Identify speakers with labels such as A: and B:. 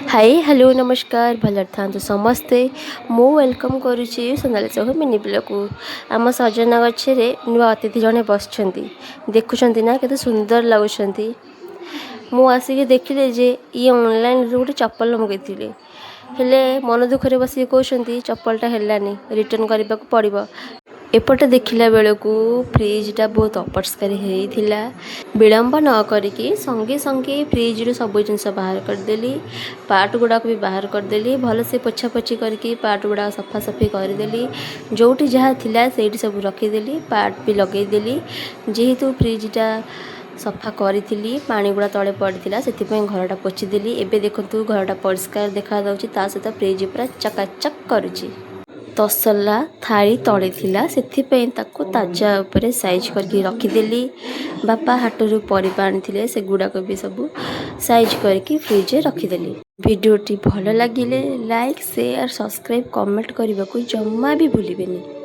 A: High, hello, ନମସ୍କାର। ଭଲରେ ଥାନ୍ତୁ ସମସ୍ତେ। ମୁଁ welcome କରୁଛି ସୋନାଲି ସାହୁ ମିନି ବ୍ଲଗ୍‌କୁ। ଆମ ସଜନା ଗଛରେ ନୂଆ ଅତିଥି ଜଣେ ବସିଛନ୍ତି। ଦେଖୁଛନ୍ତି ନା, କେତେ ସୁନ୍ଦର ଲାଗୁଛନ୍ତି? ମୁଁ ଆସିକି ଦେଖିଲି ଯେ ଇଏ ଅନଲାଇନ୍ରୁ ଗୋଟେ ଚପଲ ମଗେଇଥିଲେ। ହେଲେ ମନ ଦୁଃଖରେ ବସିକି କହୁଛନ୍ତି, ଚପଲଟା ହେଲାନି, ରିଟର୍ଣ୍ଣ କରିବାକୁ ପଡ଼ିବ। ଏପଟେ ଦେଖିଲା ବେଳକୁ ଫ୍ରିଜ୍ଟା ବହୁତ ଅପରିଷ୍କାର ହେଇଥିଲା। ବିଳମ୍ବ ନ କରିକି ସଙ୍ଗେ ସଙ୍ଗେ ଫ୍ରିଜ୍ରୁ ସବୁ ଜିନିଷ ବାହାର କରିଦେଲି। ପାର୍ଟ ଗୁଡ଼ାକ ବି ବାହାର କରିଦେଲି। ଭଲସେ ପୋଛାପୋଛି କରିକି ପାର୍ଟ ଗୁଡ଼ାକ ସଫାସଫି କରିଦେଲି। ଯେଉଁଠି ଯାହା ଥିଲା, ସେଇଠି ସବୁ ରଖିଦେଲି। ପାର୍ଟ ବି ଲଗେଇଦେଲି। ଯେହେତୁ ଫ୍ରିଜ୍ଟା ସଫା କରିଥିଲି, ପାଣି ଗୁଡ଼ା ତଳେ ପଡ଼ିଥିଲା, ସେଥିପାଇଁ ଘରଟା ପୋଛିଦେଲି। ଏବେ ଦେଖନ୍ତୁ, ଘରଟା ପରିଷ୍କାର ଦେଖାଯାଉଛି, ତା ସହିତ ଫ୍ରିଜ୍ ପୁରା ଚକାଚକ୍ କରୁଛି। ତସଲା ଥାଳି ତଳେ ଥିଲା, ସେଥିପାଇଁ ତାକୁ ତାଜା ଉପରେ ସାଇଜ୍ କରିକି ରଖିଦେଲି। ବାପା ହାଟରୁ ପରିବା ଆଣିଥିଲେ, ସେଗୁଡ଼ାକ ବି ସବୁ ସାଇଜ୍ କରିକି ଫ୍ରିଜ୍ରେ ରଖିଦେଲି। ଭିଡ଼ିଓଟି ଭଲ ଲାଗିଲେ ଲାଇକ୍, ସେୟାର, ସବସ୍କ୍ରାଇବ୍, କମେଣ୍ଟ କରିବାକୁ ଜମା ବି ଭୁଲିବେନି।